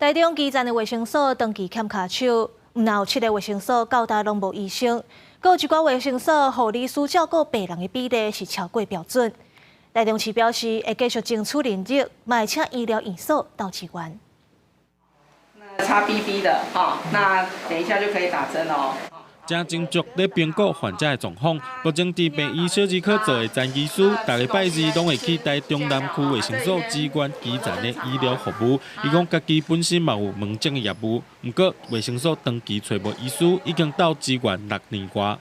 台中基層的衛生所長期欠跤手，毋但有七个衛生所到今攏無醫生，閣有一寡衛生所護理師照顧病人的比例是超過標準。台中市表示會繼續爭取人力，嘛會請醫療院所鬥支援。插 BB 的哈，那等一下就可以打針哦。正斟酌咧評估患者的狀況，目前佇病院小兒科做的詹醫師，逐个拜二攏會去台中南區衛生所支援基層的醫療服務。伊講家己本身嘛有門診的業務，毋過衛生所長期揣無醫師，已經鬥支援6年外。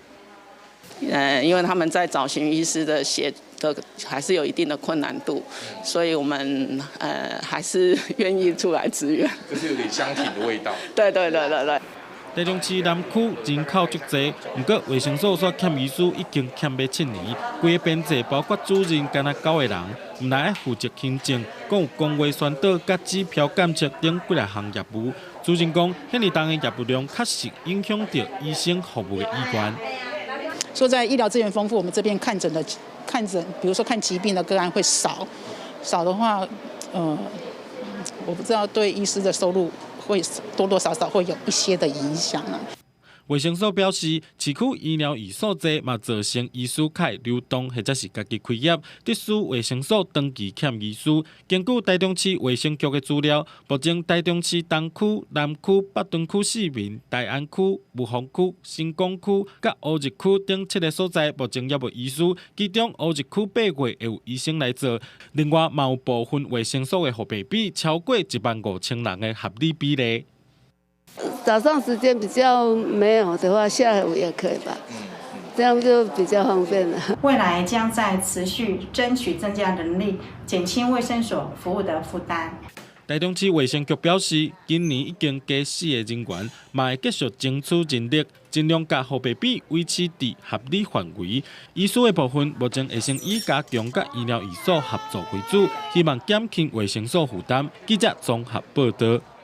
因為他們在找尋醫師的協的還是有一定的困難度，所以我們還是願意出來支援。就是有點相挺的味道。對對對對對。台中市南區人口足濟，毋過衛生所煞欠醫師已經欠欲7年，規个編制包括主任干焦九个人，毋但愛負責行政，閣有公衛宣導佮指標監測等幾若項業務。主任講，遐爾重的業務量確實影響著醫生服務的意願。說在醫療資源豐富，我們這邊看診的看診，比如說看疾病的個案會少，少的話，我不知道對醫師的收入會多多少少會有一些的影響啊。衛生所表示，市區醫療院所濟嘛造成醫師較會流動，或者是家己開業，致使衛生所長期欠醫師。根據台中市衛生局的資料，目前台中市東區、南區、北屯區市民、大安區、霧峰區、新港區佮烏日區等七个所在，目前猶無醫師。其中烏日區8月會有醫生來做。另外，嘛有部分衛生所的護病比超過1萬5千人的合理比例。早上時間比較沒有的話，下午也可以吧，這樣就比較方便了。未來將再持續爭取增加人力，減輕衛生所服務的負擔。台中市衛生局表示，今年已經加四個人員，嘛會繼續爭取人力，盡量共護病比維持佇合理範圍。醫師的部分，目前會先以加強佮醫療院所合作為主，希望減輕衛生所負擔。記者綜合報導。